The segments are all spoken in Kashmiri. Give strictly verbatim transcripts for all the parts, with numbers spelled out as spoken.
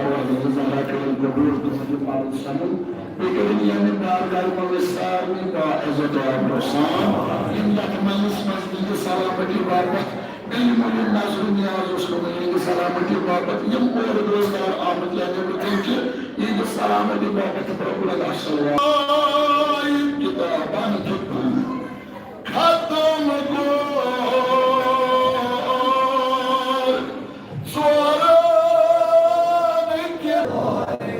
حضرت زہرا کٔرِن قبول تُہُنٛد یہِ پَرُن سَمُن۔ بیٚیہِ کٔرِن ییٚمہِ بارگاہہِ منٛز أسۍ سارنٕے باعزت و آبرو سان یِم یَتھ مجلِس منٛز یِہِنٛدِ سلامتی باپتھ بیٚیہِ یِمو یہِ نظر و نیاز اوس کوٚرمُت یِہِنٛدِ سلامتی باپتھ، یِم اورٕ روزگار آمٕتۍ یا نیٚبرٕ کَنہِ چھِ، یِہِنٛدِ سلامتی باپتھ چھِ برٛونٛہہ کُن اکھ صلوات۔ کِتابَن دیُت ختم کوٚر ژورَن کِتابَن۔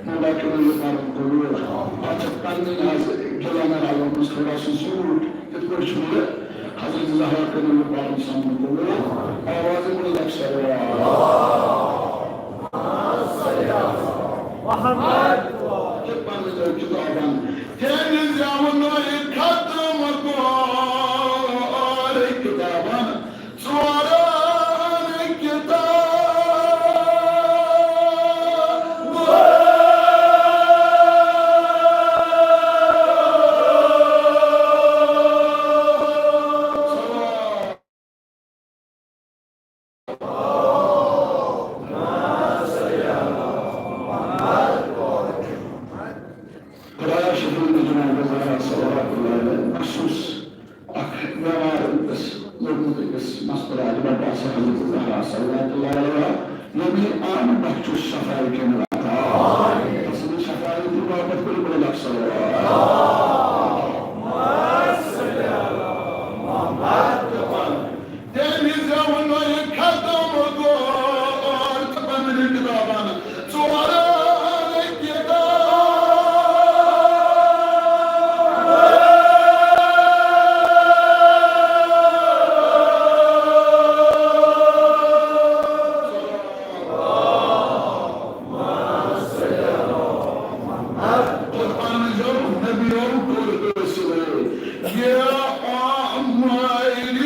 مولا کٔرِو یہِ پَرُن قبوٗل۔ پَتہٕ چھِ پَنٕنۍ حظ گِلَن رَلٲومٕژ تھوڑا سُہ زیوٗٹھ۔ یِتھ پٲٹھۍ چھُ یہِ حضرت زہرا کٔرِو یہِ پَرُن سَمُن قبوٗل۔ آوازِ بُلند اکثر۔ محمد۔ یہِ پَرُن کِتابَن۔ تٔمۍ زٮ۪ونٲے ختم کوٚر کِتابَن۔ ژورَن کِتابَن۔ خدایا شفیع جناب زہرا صلوات اللہ علیہ مخصوص اکھ بیمار أکِس لوٚگمُت أکِس مستوٗراتہِ پٮ۪ٹھ باسہِ حضرت زہرا صلوات اللہ علیہا، ییٚمہِ عام بخشش شفایہِ کٮ۪ن عطا۔ تسٕنٛدِ شفایتہِ باپتھ کٔرِو بڑٕ لکھ صلوات۔ تٔمۍ زٮ۪ونٲے ختم کوٚر تہٕ پننہِ کِتابن ژورَن کِتابن۔ قرآن جو نبیوں کو رسول۔ یا عملی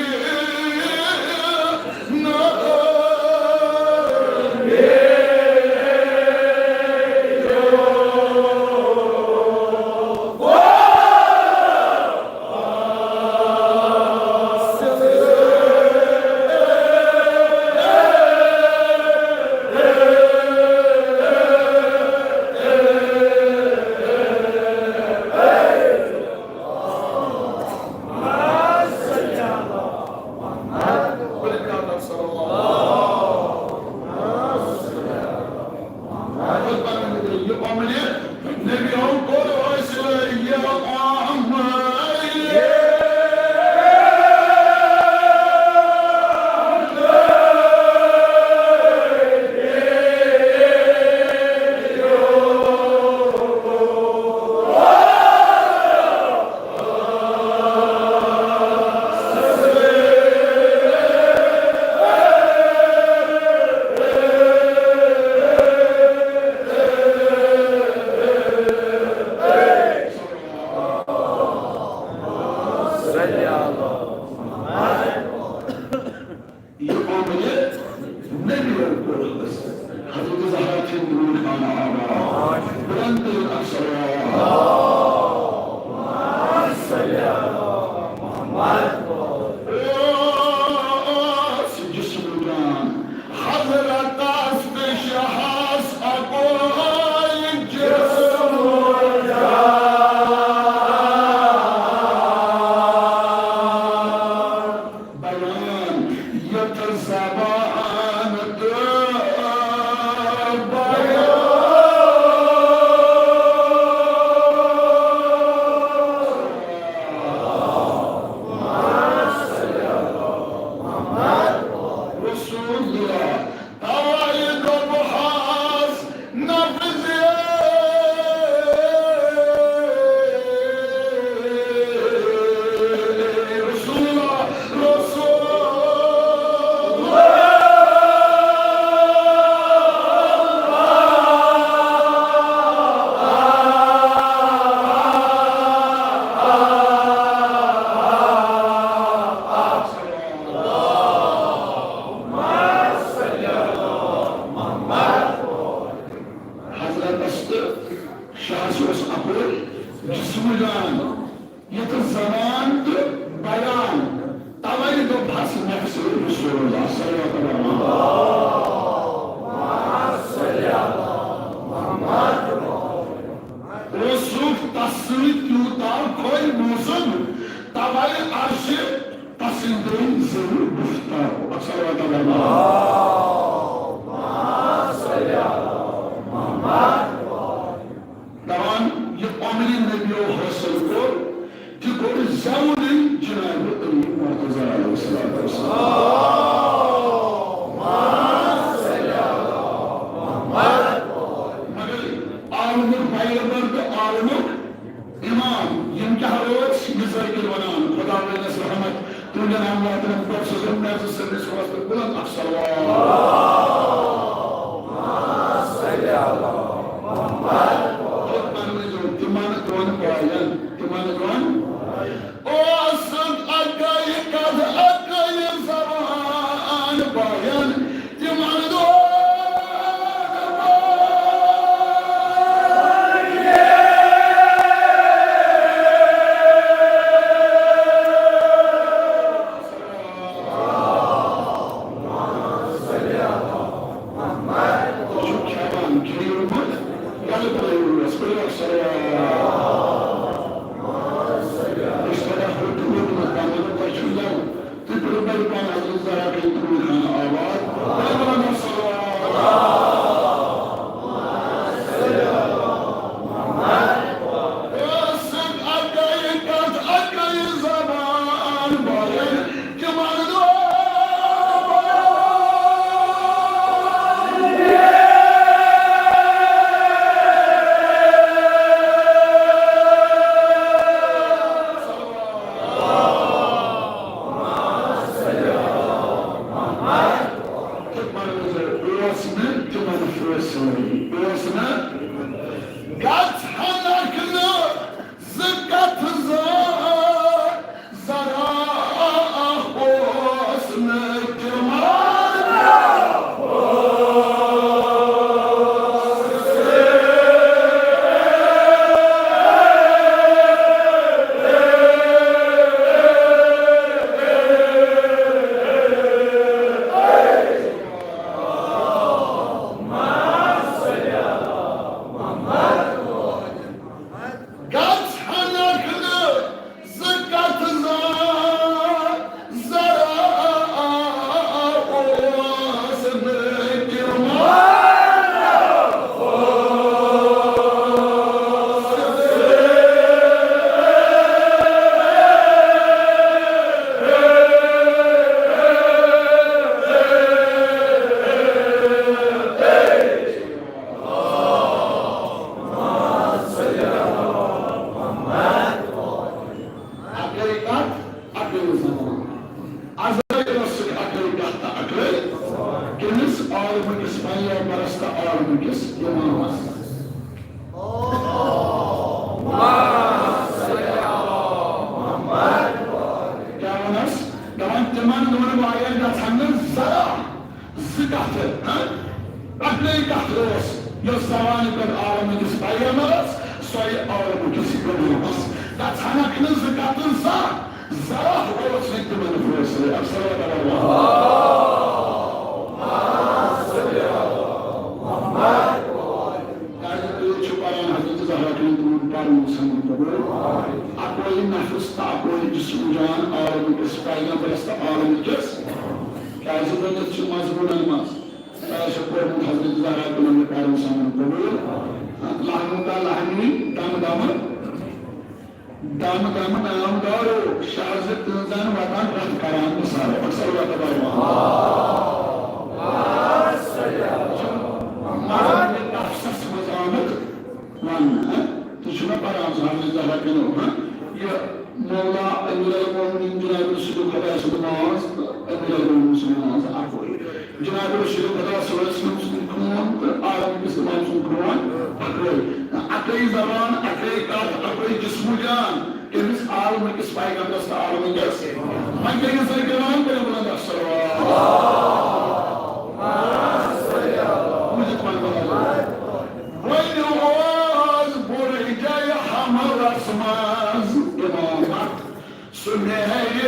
یہِ قوم یہِ نبی کوٚر حضرت زہرا چھِ نور خانہ آباد۔ بلند ترین اکثر۔ او، او، سُہ جسم جان۔ حضرتس تہٕ شاہس اکوے جسم جان۔ بیان یتھ زبان تہٕ بیان۔ رسول اللہ۔ توے دوٚپہَس نفذ۔ رسول، رسول۔ حضرتس تہٕ شاہس اوس اپٲرۍ جسم جان، یتھ زمان تہٕ بیان۔ اوے دوٚپ حس نفس رسول اللہ صلی اللہ علیہ وسلم۔ اوسُکھ تس سۭتۍ تیوٗتاہ خۄش موسم، توے عرشِ تسٕنٛدِ زِرٕ گُفتار۔ صلی اللہ علیہ وسلم۔ دپان، یہِ عمرِ نبیو حٲصِل کوٚر، تہِ کوٚر زیوُنٕے جناب علی مرتضیٰ علیہ الصلوۃ والسلام۔ مگر عالمُک پیغمبر تہٕ عالمُک امام، یِم کیٛاہ ٲسۍ؟ یہِ ذٲکِر ونان، خداوندس رحمت، تُہنٛدٮ۪ن امواتن پٮ۪ٹھ سوزُن مےٚ زٕ سٔندِس واسطہٕ بلند اکھ صلوات۔ تِمن دۄن بایَن، تِمن دۄن۔ اوس اکے کتھ، اکے زبان بایَن، تِمن دۄن۔ چھُ کھٮ۪وان، کھیوٚمُت، یَلہٕ ترٛٲوِو، صلوات۔ أسۍ پَرو ہُتھ، ہُتھ مقامَن پٮ۪ٹھ چھُ یَلہٕ۔ تُہۍ پٔرِو بٔڑۍ پَہَن حضرت زہرا کِنۍ تُہُنٛد خانہٕ آباد۔ بٔڑۍ پَہَن صلوات۔ ٲسٕکھ اَکٕے کَتھ، اَکٕے زبان بولان۔ تِمن دۄہن۔ اوس نہٕ تِمن فٲصلہٕ، اوس نہٕ۔ گژھنکھ نہٕ زٕ کتھ زٕ، ذرا اوس نہٕ تِمن۔ گژھنکھ نہٕ زٕ کتھ زٕ، ذرا اوس نہٕ تِمن۔ اکٕے کتھ، اکٕے زبان۔ عزرائیلس سۭتۍ اکٕے کتھ تہٕ اکٕے۔ کٔمِس؟ عالمہٕ کِس پیغمبرس تہٕ عالمہٕ کِس امامس۔ کیٛاہ وَنس؟ دَپان تِمن دۄن بایَن گژھن نہٕ ذرا زٕ کتھٕ، ہاں؟ اَکٕے کتھ ٲس، یۄس زبانہِ پٮ۪ٹھ عالمہٕ کِس پیغمبرس، سۄے عالمہٕ کِس امامس۔ گژھنکھ نہٕ زٕ کتھٕ زانٛہہ، ذرا اوس نہٕ تِمن فٲصلہٕ۔ اکثر۔ کیٛازِ تُہۍ چھِو پران حضرت زہرا کِنۍ تِمن پرُن سمجھ قبول؟ اکوے نفس تہٕ اکوے جسم جان عالم کِس پیغمبرس تہٕ عالم کِس۔ کیٛازِ ؤنِتھ چھُ مضموٗنن منٛز، تۄہہِ چھُ پوٚرمُت حضرت زہرا کِنۍ پرُن سمجھ قبول؟ لہمُک لہمی دم دم۔ دم دم نامدارو، شاہ زِ تہنٛزن وتن رتھ کران مثال۔ اکثر وتن۔ مگر یہِ تفصیٖلس منٛز آمُت وننہٕ، ہاں؟ تُہۍ چھِو نا پران زہرا کِنۍ، ہاں؟ یہِ مولا امیر المومنین جناب رسول خدا سُنٛد ماز تہٕ امیر المومنین سُنٛد ماز اکوے۔ جناب رسول خدا صلی اللہ علیہ وسلم سُنٛد خوٗن تہٕ عالم کِس امام سُنٛد خوٗن اکوے۔ اکٕے زبان، اکٕے کتھ، اکوے جسم و جان۔ کٔمِس؟ عالم کِس پیغمبرس تہٕ عالم کِس۔ وۄنۍ کٔرِو سا احترام، کٔرِو بلند الصلوات۔ بوٗزِتھ وۄنۍ بلند۔ وۄنۍ اوس بُرہٕ جایہِ حملس منٛز امامت۔ سُہ میرے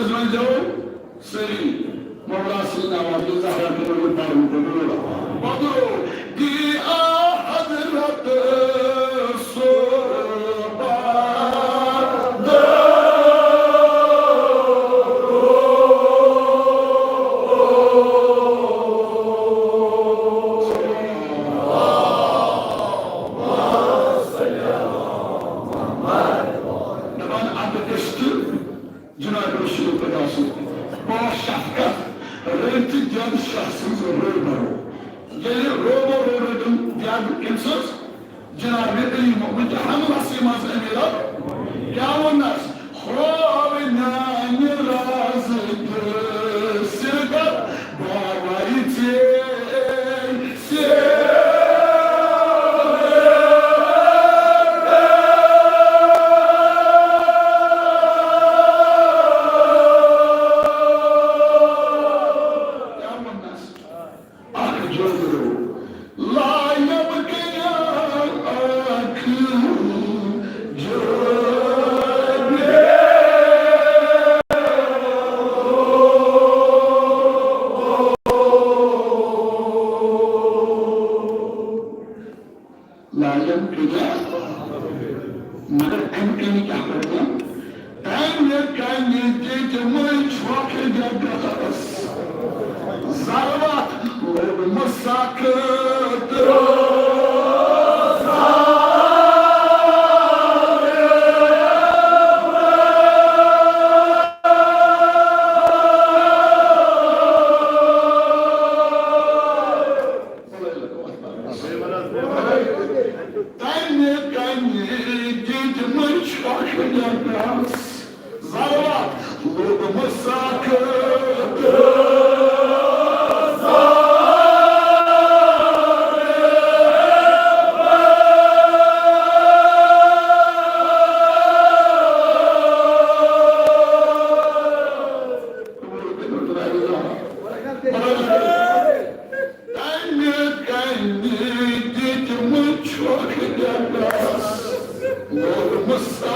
منٛز یِمو سٲری مولا سٕنٛدۍ ناوَن تہٕ زہرا تہٕ نبی پَرُن قبوٗل۔ پَتہٕ دی آ حضرت صوبہ۔ دَپان اَتھ گژھِ تہٕ جناب رسول خدا سُنٛد پاک شفقت رٔٹۍ تہٕ دٮ۪د شاہ سٕنٛز روبرو۔ ییٚلہِ روبرو رٔٹٕن دٮ۪د کٔمۍ سٕنٛز؟ جناب علی محمد حملس منٛز امیر۔ کیٛاہ ووٚننس؟ ہوو میانہِ راز دِل سِرکت باوری ژے سے۔ کیٛاہ ووٚننس؟ اکھ جوڑو۔ لا یبقیان اکھ جوڑو۔ لا یبقیان۔ مگر امہِ کنہِ کیٛاہ کوٚر تٔمۍ؟ تمہِ کنہِ دِتۍ مےٚ چھۄکھ جگس۔ ضروٗرت لوٚگ مسخت۔ تمہِ کنہِ دِتۍ مےٚ چھۄکھ جگس۔ ضروٗرت لوٚگ مسخت۔ تمہِ کنہِ دِتۍ مےٚ چھۄکھ جگس۔ لوٚگ مسخت۔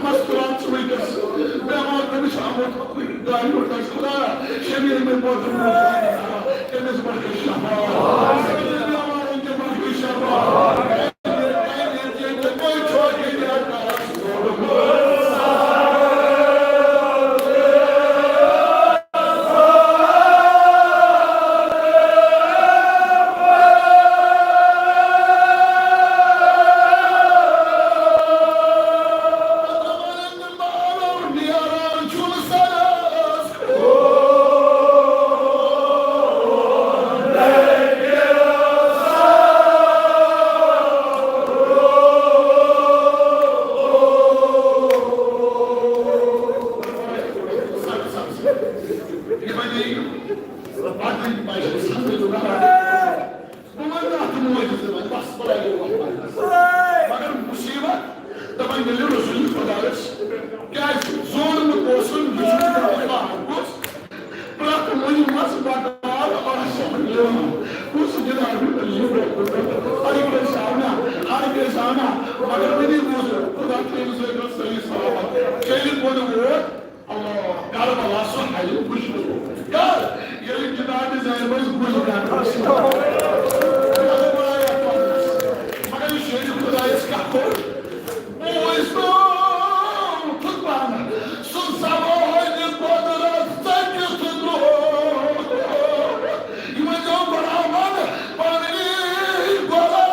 مستورات چھِ وٕنکیٚس بیمار، تٔمِس چھُ آمُت دانہِ پٮ۪ٹھ اَسہِ خۄدایا، شبیٖر مےٚ بوزُن، تٔمِس بخش شفا، سٲری بیمارن تہِ بخش شفا۔ بہٕ وَنہٕ نہٕ اَتھ موجوٗد، بَس بَلاے گوٚو وۄتھ پَرنَس۔ مگر مُصیٖبت، دَپان ییٚلہِ رسول خۄدایَس کیٛازِ زونمُت اوسُن، یہِ چھُ خۄدایَس باغ کُس؟ پرٛٮ۪تھ مُنہِ منٛز بَٹار آسہِ یِوان۔ کُس جِنابِ علی گوٚو؟ اَرِ کیٛاہ زانہ، اَرِ کیٛاہ زانہ، مگر وٕنی بوٗز خۄدا تھٲیِن سۭتۍ صحیح سلامت۔ چیٚلہِ کُن ووت، اللہ، کربلا سُہ حل وٕچھنہٕ۔ کر؟ ییٚلہِ جناب زینبَس گُلۍ گَنٛڈ ٲسۍ۔ مگر یہِ شیرِ خۄدایَس کیٛاہ کوٚر؟ بوٗزتو خطبہ، سُہ زبان قدرت ژٔٹِتھ درٛوگ۔ یِمَن گوٚو برابر پنٕنی غۄلام۔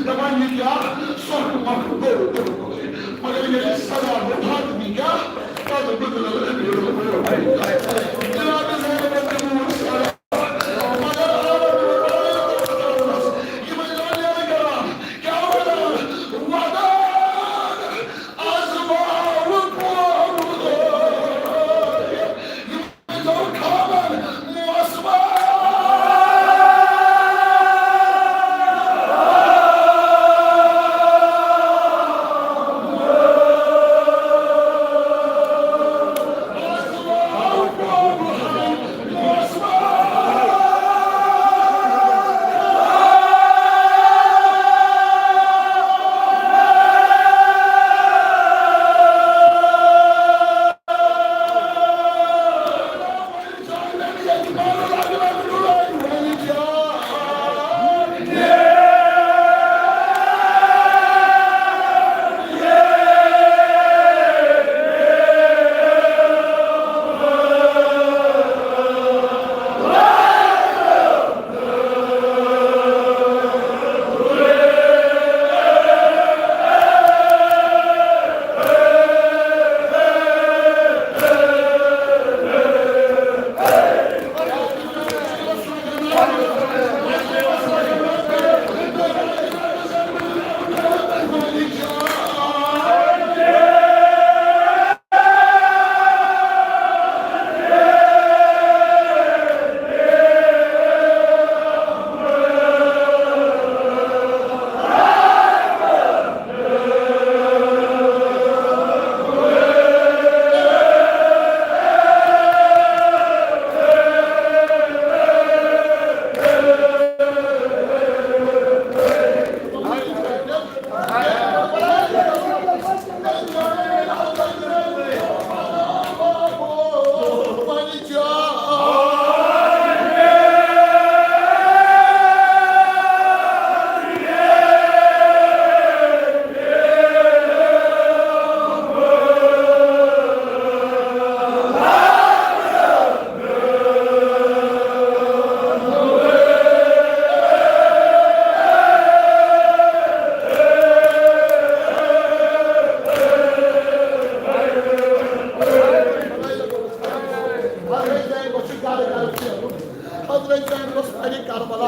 دَپان، یہِ کیٛاہ سۄکھ مۄکھ گوٚو تُہُنٛد؟ مگر ییٚلہِ سزا وُٹھان یہِ کیٛاہ، پتہٕ بدلل أمیٖرُل مومنیٖن۔ جناب زینب تِمو ووٚن، سزا، مگر عالم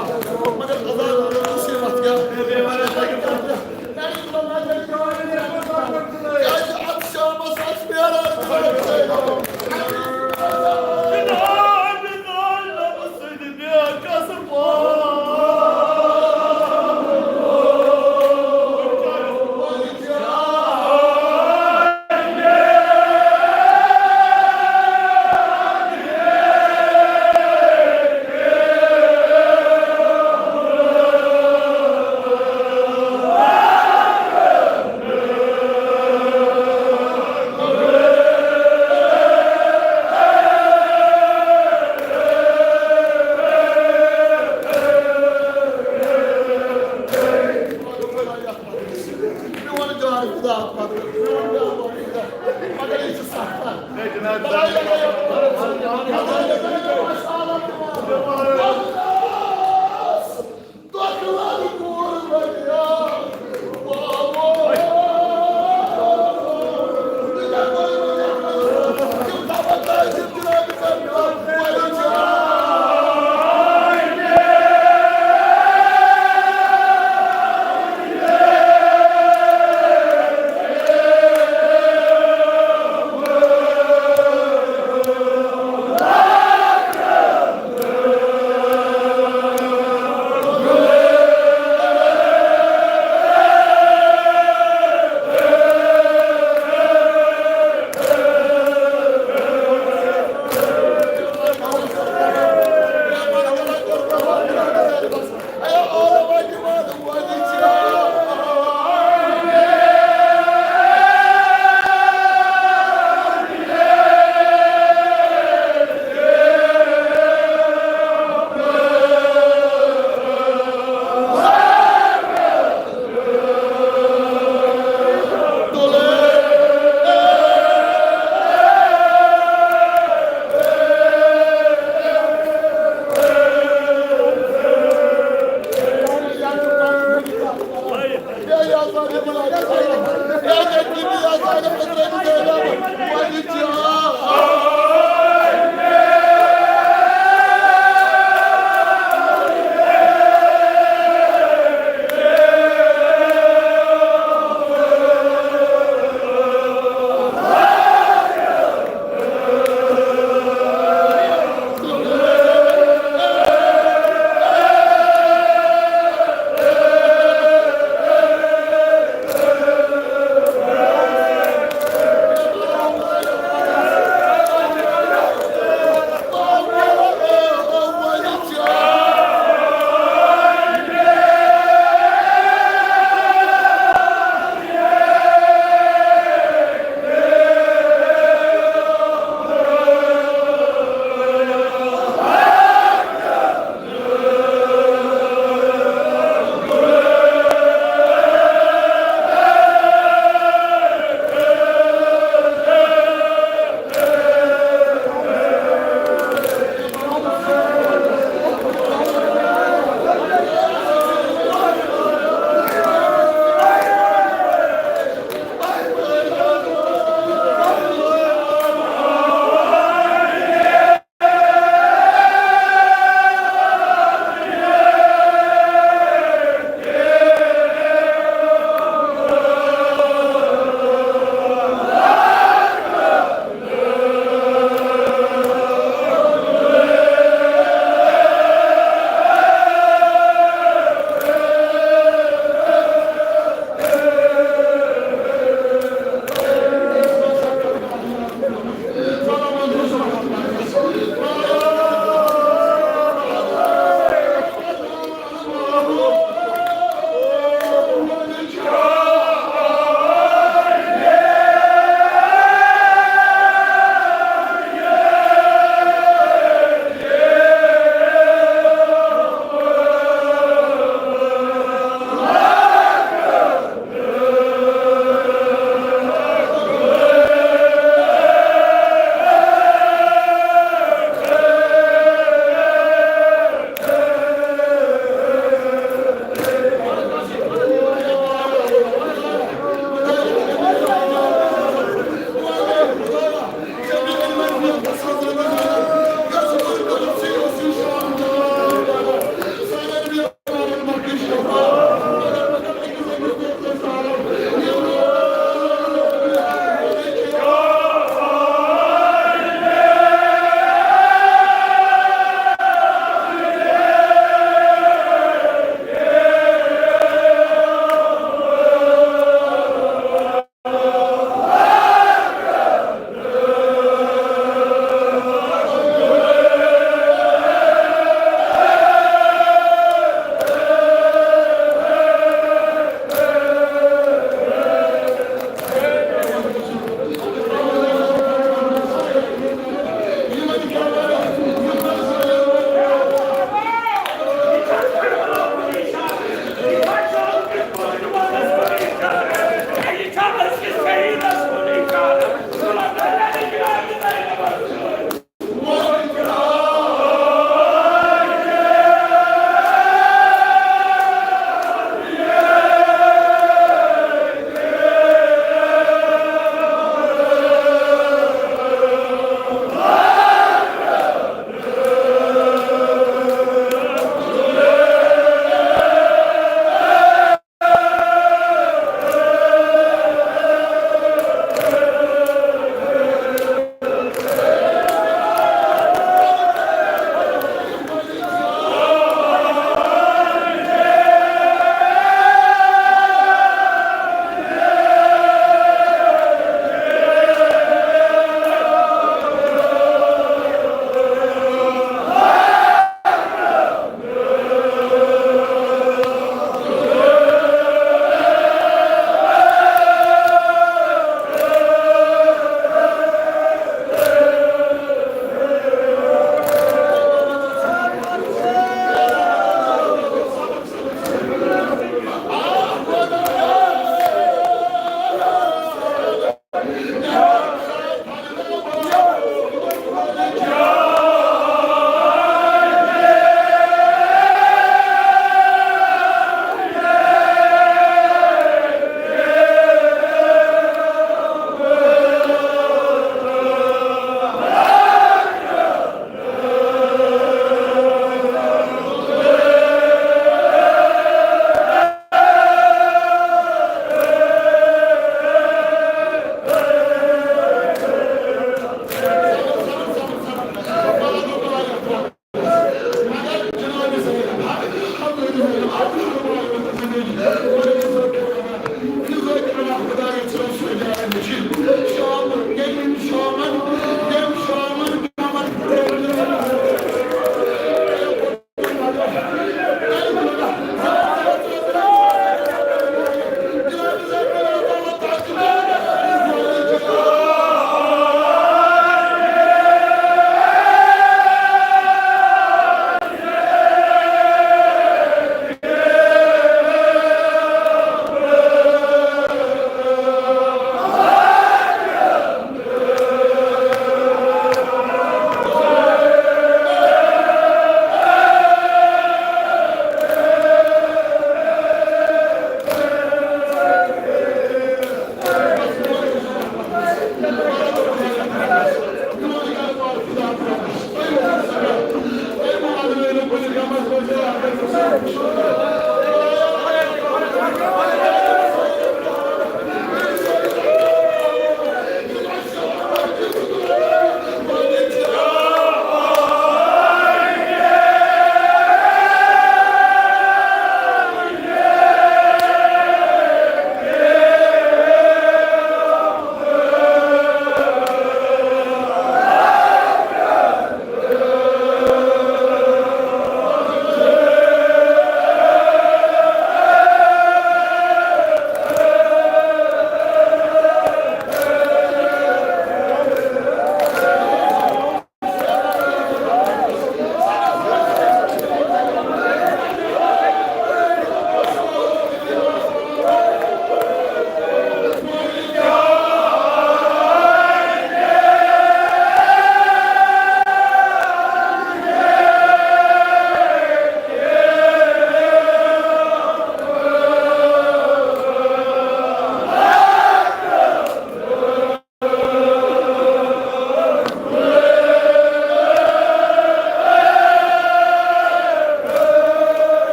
مگر عذاب روٗدُے وَتھ کیٛاہ؟ کیٛازِ اَتھ شامَس آسہِ معراج۔ میون جان خدا پتہٕ، میون جان خدا۔ مگر یہِ چھُ سخت۔